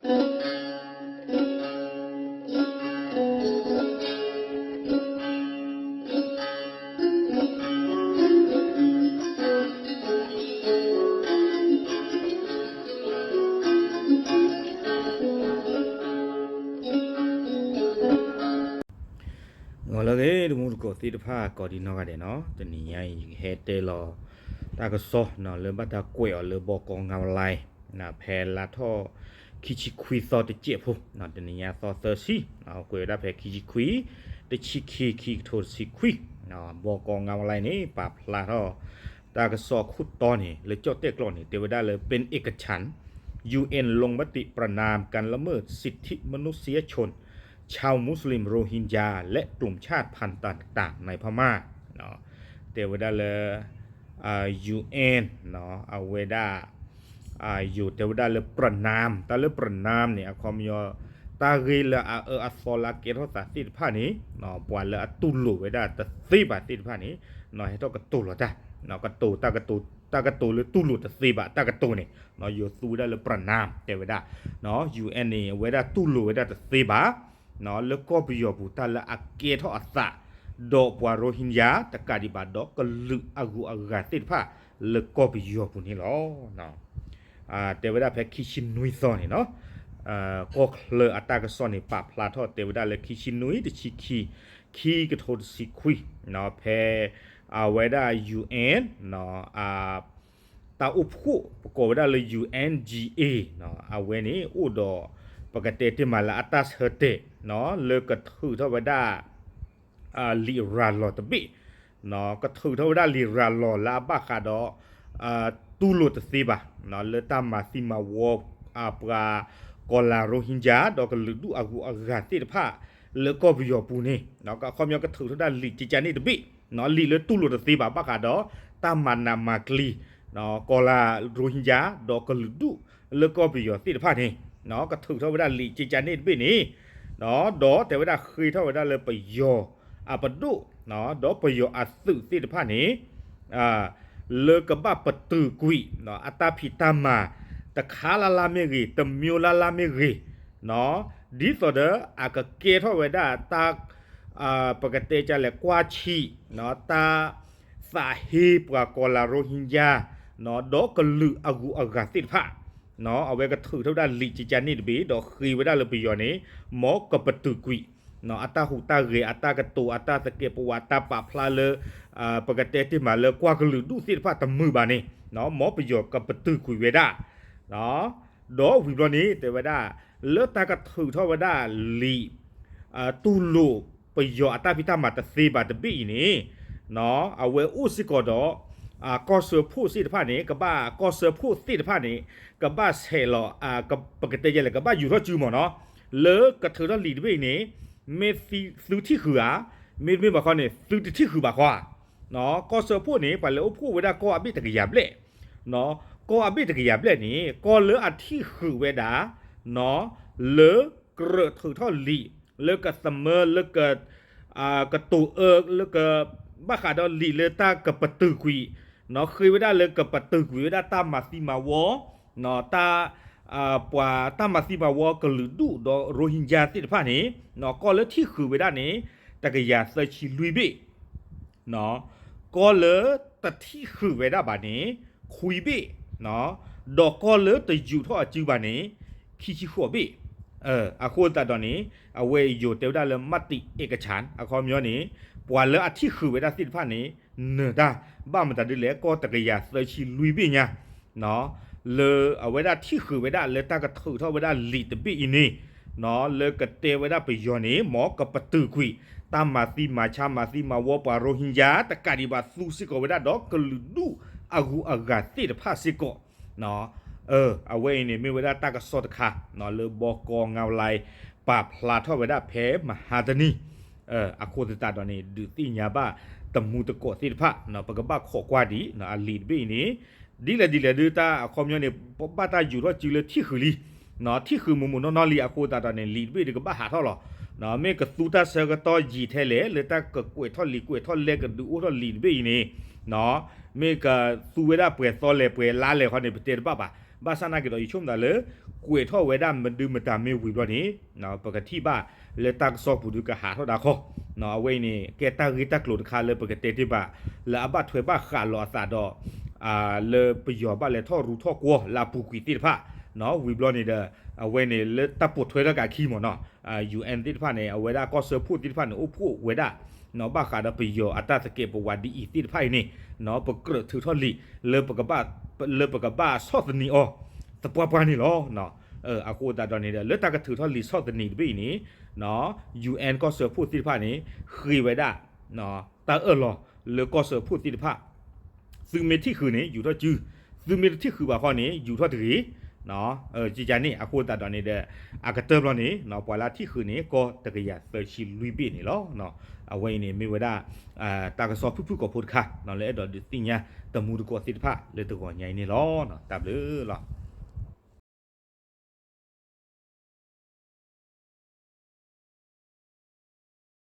ဂီၤလၢအဂ့ၤ တမူတကိးသ့ၣ်တဖၣ် ကိးဒံနီၢ်ဂၤဒဲးနီၤ, တနံၤညါအံၤ ယကဟဲတဲလီၤ တၢ်ကစီၣ်နီၤ လၢဘၣ်တၢ်ကွဲးအီၤလၢ ဘီကီ ငါးဝလံ ဖဲလါထီၣ်ခံဆံခွံသီတစဲးဖိ, တနံၤညါသီသၢဆံ, ကွဲးဝဲဒၣ်ဖဲခံဆံခွံ တဆံခံ ခံကထိတဆံခွံ, ဘီကီ ငါးဝလံ န့ၣ် ပာ်ဖျါထီၣ် တၢ်ကစီၣ်အခိၣ်တီန့ၣ် လၢကၠီၣ်တဲၣ်ကျိာ်န့ၣ် တဲဝဲဒၣ်လၢ เป็นเอกฉันท์ ยูเอ็น ลงมติประณามการละเมิดสิทธิมนุษยชน ชาวมุสลิมโรฮิงญา และกลุ่มชาติพันธุ์ต่างๆในพม่า တဲဝဲဒၣ်လၢ UN အဝဲဒၣ် ယိၤတဲဝဲဒၣ်လၢ ประณาม တၢ်လၢ ประณาม န့ၣ် အခီပညီ တၢ်ဂ့ၢ်လၢအအၢအသီလၢအကဲထီၣ်သးသ့ၣ်တဖၣ်န့ၣ် ပှၤလၢအတူၢ်လိာ်ဝဲဒၣ်တသ့ဘၣ်သ့ၣ်တဖၣ်န့ၣ် ဟဲထီၣ်ကတိၤလီၤတၢ် ကတိၤ တၢ်ကတိၤလၢတူၢ်လိာ်တသ့ဘၣ် တၢ်ကတိၤန့ၣ် ယိၤသူဝဲဒၣ်လၢ ประณาม တဲဝဲဒၣ် UN န့ၣ် အဝဲဒၣ်တူၢ်လိာ်ဝဲဒၣ်တသ့ဘၣ် လၢကီၢ်ပယီၤပူၤ တၢ်လၢအကဲထီၣ်အသး ဒီးပှၤရိဟ့ညါ တကးဒံးဘၣ်ဒီးကလုာ်အဂုၤအဂၤသ့ၣ်တဖၣ် လၢကီၢ်ပယီၤပူၤန့ၣ်လီၤ. တဲဝဲဒၣ်ဖဲခံဆံနွံသီန့ၣ်နီၤ ကီၢ်ချၢအတၢ်ကစီၣ်န့ၣ် ပာ်ဖျါထီၣ်တဲဝဲဒၣ်လၢခံဆံနွံ တဆံခံ ခံကထိတဆံခွံ ဖဲ အဝဲဒၣ် UN တၢ်အိၣ်ဖှိၣ် ပကိးဝဲဒၣ်လၢ UNGA အဝဲန့ၣ်အိၣ်ဒီး ပကတဲတ့ၢ်မးလၢအတၢ်ဆၢတဲာ် လၢကထုးထီၣ်ဝဲဒၣ် လံာ်ရၤလီၤတဘ့ၣ် ကထုးထီၣ်ဝဲဒၣ်လံာ်ရၤလီၤလၢအဘၣ်ဃးဒီး တူၢ်လိာ်တသ့ဘၣ် လၢတၢ်မၤသံမၤဝီ ပှၤကီၤလၤရိဟ့ညါ ဒီးကလုာ်ဒူၣ်အဂုၤအဂၤသ့ၣ်တဖၣ် လၢကီၢ်ပယီၤပူၤန့ၣ် အခီပညီကထုးထီၣ်ဝဲဒၣ်လံာ်ကကန့ၣ်တဘ့ၣ် လံာ်လၢတူၢ်လိာ်တသ့ဘၣ် ဘၣ်ဃးဒီး တၢ်မၤနးမၤကျံၤ ကီၤလၤရိဟ့ညါ ဒီးကလုာ်ဒူၣ်လၢကီၢ်ပယီၤသ့ၣ်တဖၣ်န့ၣ် ကထုးထီၣ်ဝဲဒၣ်လံာ်ကကန့ၣ်တဘ့ၣ်န့ၣ် ဒီးတဲဝဲဒၣ်ဃ့ထီၣ်ဝဲဒၣ်လၢပယီၤအပဒိၣ် ဒီးပယီၤအသုးသ့ၣ်တဖၣ်န့ၣ် လၢကဘၣ်ပတုာ်ကွံာ် အတၢ်ဖံးတၢ်မၤ တခါလၢ်လၢ်မ့ၢ်ဂ့ၤ တမျိုးလၢ်လၢ်မ့ၢ်ဂ့ၤ ဒ်သိးဒီးအကကဲထီၣ်ဝဲဒၣ်တၢ် ပကတဲဒ်လဲၣ် ကွၢ်ဆံး တၢ်သးဟ့ပှၤကီၤလၤရိဟ့ညါ ဒီးကလုာ်အဂုၤအဂၤသ့ၣ်တဖၣ် အဝဲကထုးထီၣ်ဝဲဒၣ်လံာ်ကကန့ၣ်တဘ့ၣ် ဒီးဃ့ဝဲဒၣ်လၢပယီၤန့ၣ် မ်ကပတုာ်ကွံာ် အတၢ်ဟူးတၢ်ဂဲၤ အတၢ်ကတိၤ အတၢ်သကဲးပဝး တၢ်ပာ်ဖျါလၢ ပကတဲတ့ၢ်မးလၢကွၢ်ကလုာ်ဒူၣ်သ့ၣ်တဖၣ်တမုာ်ဘၣ်န့ၣ် မ်ပယီၤကပတုာ်ကွံာ်ဝဲဒၣ် ဒီးဝံၤဘျီန့ၣ် တဲဝဲဒၣ် လၢတၢ်ကထုးထီၣ်ဝဲဒၣ်လံာ် တူၢ်လိာ်ပယီၤအတၢ်ဖံးတၢ်မၤတသ့ဘၣ်တဘ့ၣ်အံၤန့ၣ် အဝဲအိၣ်စ့ၢ်ကီးဒီး ကီၢ်စၢဖှိၣ်သ့ၣ်တဖၣ်န့ၣ် ကဘၣ်ကီၢ်စၢဖှိၣ်သ့ၣ်တဖၣ်န့ၣ် ကဘၣ်ဆဲးလီၤ ပကတဲယဲလဲၣ် ကဘၣ်ယူၤထီၣ်စုမ့ၢ်နီၤ လၢကထုးထီၣ်လံာ်တဘ့ၣ်အံၤန့ၣ် မ့ၢ်သုထံၣ်ဃုာ်ဧါ မ့တမ့ၢ်ဘၣ်ခီန့ၣ် သုတထံၣ်ဃုာ်ဘၣ်ခီဧါ ကီၢ်စၢဖှိၣ်န့ၣ် ပှၤလဲၤအိၣ်ဖှိၣ်ဝဲဒၣ်ကီၢ်အဘ့ၣ်တကယၤဘျဲၣ် ကီၢ်အဘ့ၣ်တကယၤဘျဲၣ်န့ၣ် ကီၢ်လၢအထံၣ်ဃုာ်ဝဲဒၣ် လၢကြၢးထုးထီၣ်လံာ် လၢကသမၢ လၢက ကတိၤအၢ လၢက ဘၣ်ဃးဒီးလံာ်လၢတၢ်ကပတုာ်ကွံာ် ဃ့ဝဲဒၣ်လၢကပတုာ်ကွံာ်ဝဲဒၣ်တၢ်မၤသံမၤဝီ တၢ် ပှၤတၢ်မၤသံမၤဝီကလုာ်ဒူၣ်ဒီးရိဟ့ညါသ့ၣ်တဖၣ်န့ၣ် ကီၢ်လၢထံၣ်ဃုာ်ဝဲဒၣ်န့ၣ် တကယၤသၢဆံလွံၢ်ဘ့ၣ် ကီၢ်လၢတထံၣ်ဃုာ်ဝဲဒၣ်ဘၣ်န့ၣ် ခွံဘ့ၣ် ဒီးကီၢ်လၢတယူၤထီၣ်အစုဘၣ်န့ၣ် ခံဆံဃိးဘ့ၣ် အဃိသတးဒီးန့ၣ် အဝဲယိၤတဲဝဲဒၣ်လၢ မတ္တိဧကခြၢၣ် အခီပညီန့ၣ် ပှၤလၢအထံၣ်ဃုာ်ဝဲဒၣ်သ့ၣ်တဖၣ်န့ၣ် နၢၤတၢ် ဘၣ်မတၤဒ်လဲၣ် ကီၢ်တကယၤသၢဆံလွံၢ်ဘ့ၣ်ညါ လၢအဝဲဒၣ်ထံၣ်ဃုာ်ဝဲဒၣ်လၢတၢ်ကထုးထီၣ်ဝဲဒၣ်လံာ်တဘ့ၣ်အံၤန့ၣ် လၢကတဲဝဲဒၣ်ပယီၤန့ၣ် မ်ကပတုာ်ကွံာ် တၢ်မၤသံမၤဆါမၤသံမၤဝီပှၤရိဟ့ညါ တကးဒံးဘၣ်သူစ့ၢ်ကီးဝဲဒၣ်ဒီးကလုာ်ဒူၣ်အဂုၤအဂၤသ့ၣ်တဖၣ်စ့ၢ်ကီး အဝဲအံၤန့ၣ် မ့ၢ်ဝဲဒၣ်တၢ်ကစီၣ်တခါ လၢဘီကီ ငါးဝလံ ပာ်ဖျါထီၣ်ဝဲဒၣ်ဖဲမဟါတနံၤ အဃိသတးဒီးန့ၣ် ဒုးသ့ၣ်ညါဘၣ်တမူတကိးသ့ၣ်တဖၣ် ပကဘၣ်ခိးကွၢ်ဒံးအလံာ်တဘ့ၣ်အံၤန့ၣ် ဒ်လဲၣ်ဒ်လဲၣ်ဒုးတၢ်အခီပညီန့ၣ် ဘၣ်တၢ်ယူၤထီၣ်စုလၢထံၣ်ဃုာ်လံ ထံၣ်ဃုာ်မုၢ်မုၢ်နီၢ်နီၢ်လံ အဃိသတးဒီးန့ၣ် လံာ်တဘ့ၣ်ဒုးကဘၣ်ဟးထီၣ်လီၤ. မ့ၢ်ကသူတၢ်ဆၢကတီၢ်ယံာ်ထဲလဲၣ် လၢတၢ်ကကွဲးထီၣ်လံာ်ကွဲးထီၣ်လဲၢ်ကဒုးအိၣ်ထီၣ်လံာ်တဘ့ၣ်အံၤန့ၣ် မ့ၢ်ကသူဝဲဒၣ်ပှဲၤသီလဲၣ်ပှဲၤလါလဲၣ်ခီန့ၣ် ပတဲတဘၣ်ဘၣ်. ဘၣ်ဆၣ်နာ်က့ၤဒီးယဆိကမိၣ်သးလၢ ကွဲးထီၣ်ဝဲဒၣ်မဒုမတၤမ့ၢ်ဝံၤဘျီန့ၣ် ပကထံၣ်ဘၣ်လၢတၢ်ကစီၣ်ပူၤဒုးကဟးထီၣ်ဒၣ်ခီ, အဝဲအံၤန့ၣ် ကဲတၢ်ဂ့ၢ်တၢ်ကျိၤတခါလၢပကတဲတ့ၢ်ဘၣ် လၢအဘၣ်ထွဲဘၣ်ဃးလီၤအသးဒီး လၢပယီၤဘၣ်လဲၤထီၣ်ရူထီၣ်ကွီၢ်လၢအပူၤကွံာ်သ့ၣ်တဖၣ်, ဝံၤဘျီန့ၣ်ဒီး အဝဲန့ၣ်လၢတၢ်ပိာ်ထွဲထီၣ်က့ၤအခံမ့ၢ်နီၤ ယူၣ်အဲၣ် သ့ၣ်တဖၣ်န့ၣ် အဝဲဒၣ်ကီၢ်စၢဖှိၣ်သ့ၣ်တဖၣ်န့ၣ် အိၣ်ဖှိၣ်ဝဲဒၣ် ဘၣ်ဃးဒီးပယီၤအတၢ်သကဲးပဝးဒ်အံၤသ့ၣ်တဖၣ်အံၤန့ၣ် ပကြၢးထုးထီၣ်လံာ် လၢပကဘၣ် လၢပကဘၣ်ဆီၣ်သနံးအီၤ သပှၢ်ပှၢ်န့ၣ်လီၤ. အဃိသတးဒီးန့ၣ်ဒီး လၢတၢ်ကထုးထီၣ်လံာ်ဆီၣ်သနံးတဘ့ၣ်အံၤန့ၣ် ယူၣ်အဲၣ် ကီၢ်စၢဖှိၣ်သ့ၣ်တဖၣ်န့ၣ် ဃ့ဝဲဒၣ် တၢ်အၢၣ်လီၤလၢကီၢ်စၢဖှိၣ်သ့ၣ်တဖၣ် သုမ့ၢ်ထံၣ်ဃုာ်န့ၣ် ယူၤထီၣ်စု, သုမ့ၢ်တထံၣ်ဃုာ်ဘၣ်ဃီန့ၣ် ယူၤထီၣ်တဂ့ၤ ကန့ၣ် အဃိသတးဒီးန့ၣ်ဒီး အကတၢၢ်ဘျီန့ၣ် ပှၤလၢထံၣ်ဃုာ်န့ၣ် ကီၢ်တကယၤသၢဆံလွံၢ်ဘ့ၣ်န့ၣ်လီၤ. အဝဲအံၤန့ၣ်မ့ၢ်ဝဲဒၣ် တၢ်ကစီၣ်ဖုၣ်ဖုၣ်ကိာ်ဖိတခါ လၢအဲၣ်ဒိးဒုးသ့ၣ်ညါတမူတကိးသ့ၣ်တဖၣ်လၢတဂီၤညါအံၤန့ၣ်လီၤ. တၢ်ဘျုးလီၤ.